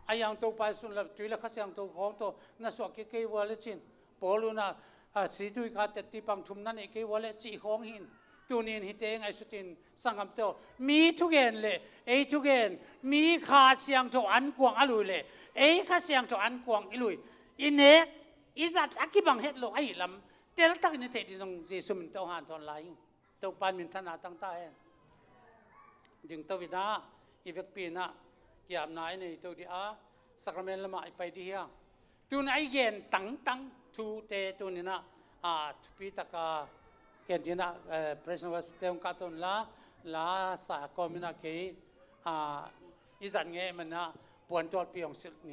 A yang Topa i sun la tui la Kha Siangtho khawng tawh na suak kei kei vua le cin. Paul una a si tui kha tetti pang thum na neih kei vua le cih khawng hin. Tunin hite ngaihsutin sangam tawh mi thugen le ei thugen, mi Kha Siangtho an kuang a lui le ei Kha Siangtho an kuang i lui, i nek i zat a kibang het lo ahi lam teltakin i theih ding zong Jesu min tawh hanthawn lai hi. Topan minthanna tangta hen. Dingto inah i vekpi inah kiapna i nei to dih a, sakramen lamah i pai dih hiang. Tun a i gen tangtang thute tuninah a thupi taka gen dinah, eh, President of Worship te hong kahton la, la sa kawminah kei, a, i zat ngeh manah puantualpi hong silh ni.